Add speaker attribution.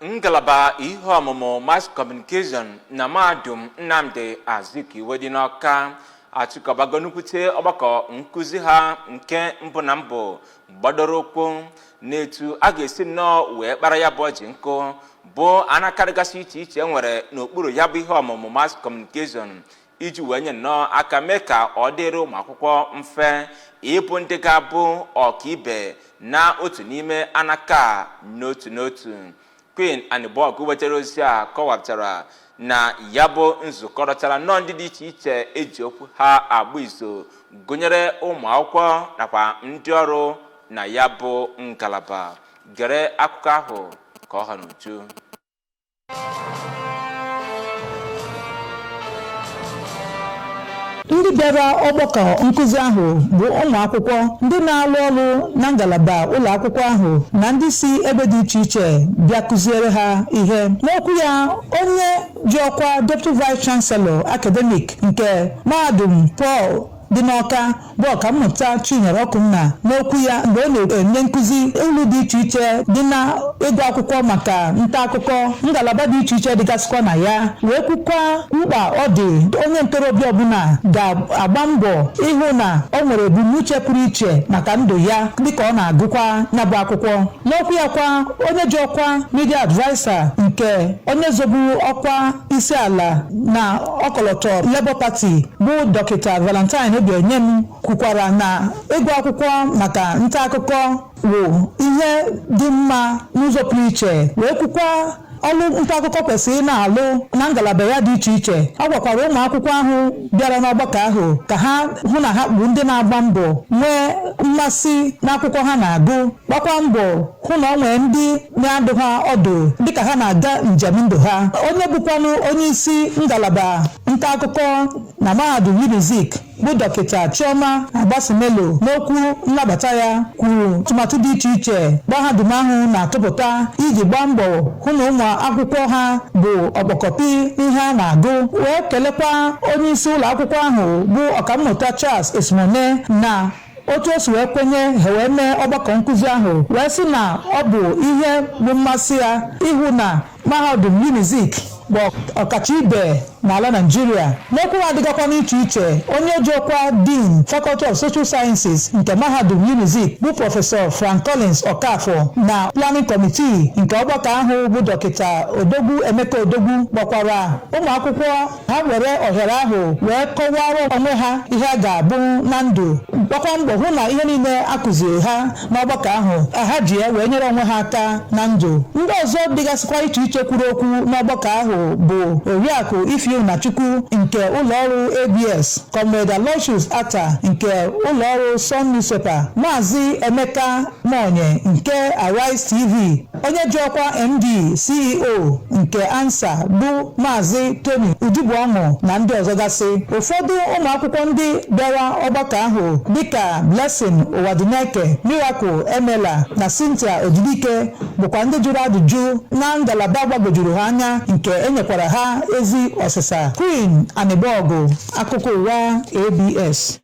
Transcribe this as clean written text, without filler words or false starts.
Speaker 1: Ngalaba ihe ọmụmụ Mass Communication na Mahadum Nnamdi Azikiwe dị n'Awka achịkọbago nnukwute ọgbakọ nkụzi ha nke mbụ na mbụ gbadoro ụkwụ n'etu a ga-esi nnọọ wee kpara ya bụ ọjị nkụ, bụ anakarịgasị iche iche e nwere n'okpuru ya bụ ihe ọmụmụ Mass Communication, iji wee nye nnọọ aka mee ka ọ dịrị ụmụ akwụkwọ mfe ịbụ ndị ga-abụ ọkaibe na otu n'ime anaka a n'otu n'otu. Queen Anibọgụ wetara ozi a kọwapụtara na ya bụ nzukọ dọtara nnọọ ndị dị iche iche eji okwu ha agba izu, gụnyere ụmụ akwụkwọ nakwa ndị ọrụ na ya bụ ngalaba. Gere akụkọ ahụ ka ọ ha n'uju.
Speaker 2: Ndị bịara ọgbakọ nkụzi ahụ bụ ụmụ akwụkwọ, ndị na-alụ ọrụ na ngalaba ụlọ akwụkwọ ahụ na ndị si ebe dị iche iche bịa kụziere ha ihe. N'okwu ya, onye ji ọkwa Deputy Vice Chancellor Academic nke Mahadum Paul dị n'Awka, bụ Ọkammụta Chinyere Ọkụnna, n'okwu ya mgbe ọ na-enye nkụzi uru dị iche iche dị na ịgụ akwụkwọ maka nta akụkọ, ngalaba dị iche iche dịgasịkwa na ya, wee kwukwa mkpa ọ dị onye ntorobịa ọbụla ga-agba mbọ ịhụ na ọ nwere ebumnuche pụrụ iche maka ndụ ya dịka ọ na-agụkwa ya bụ akwụkwọ. N'okwu ya kwa, onye ji ọkwa media adviser nke onye zọburu ọkwa isi ala na ọkọlọtọ Labour Party, bụ Dọkịta Valentine Obionyem, kwukwara na ịgụ akwụkwọ maka nta akụkọ wụ ihe dị mma n'ụzọ pụrụ iche, wee kwukwa ọrụ nta akụkọ kwesịrị ị na-alụ na ngalaba ya dị iche iche. Ọ gwakwara ụmụ akwụkwọ ahụ bịara n'ọgbakọ ahụ ka ha hụ na ha bụ ndị na-agba mbọ, nwee mmasị n'akwụkwọ ha na-agụ, gbakwa mbọ hụ na ọ nwee ndị na-adụ ha ọdụ dịka ha na-aga njem ndụ ha. Onye bụkwanụ onye isi ngalaba nta akụkọ na Mahadum Unizik, bụ Dọkịta Chioma Agbasimelo, n'okwu nnabata ya kwuru atụmatụ dị iche iche mahadum ahụ na-atụpụta iji gbaa mbọ hụ na ụmụ akwụkwọ ha bụ ọkpọkọpị n'ihe a na-agụ, wee kelekwa onye isi ụlọ akwụkwọ ahụ, bụ Ọkammụta Charles Esimone, na otu o si wee kwenye ha wee mee ọgbakọ nkụzi ahụ, wee sị na ọ bụ ihe bụ mmasị ya ịhụ na Mahadum Unizik bụ ọkacha ibe n'ala Naijiria. N'okwu adịgakwa n'iche iche, onye ji ọkwa Dean, Faculty of Social Sciences nke Mahadum Unizik, bụ Prọfesọ Frank Collins Okafor, na Planning Committee nke ọgbakọ ahụ, bụ Dọkịta Odogwu Emeka Odogwu, kpọkwara ụmụ akwụkwọ ha were ohere ahụ wee kọwara onwe ha ihe a ga-abụ na ndụ, gbakwa mbọ hụ na ihe niile a kụziri ha n'ọgbakọ ahụ ha ji ya wee nyere onwe ha aka na ndụ. Ndị ọzọ dịgasịkwa iche iche kwuru okwu n'ọgbakọ ahụ bụ Oriakụ Ifeanachukwu nke ụlọọrụ ABS, Comrade Aloysius Atta nke ụlọọrụ Sun Newspaper, Maazị Emeka Monye nke Arise TV, onye ji ọkwa MD CEO nke ANSA, bụ Maazị Tony Ujubuọṅụ, na ndị ọzọ gasị. Ụfọdụ ụmụ akwụkwọ ndị bịara ọgbakọ ahụ, dịka Blessing Ụwadineke, Miracle Emela na Cynthia Ojidike, bụkwa ndị jụrụ ajụjụ na ngalaba gbagwojuru ha anya, nke enyekwara ha ezi ọsịsa. Queen Anịbọgụ, akụkọ ụwa ABS.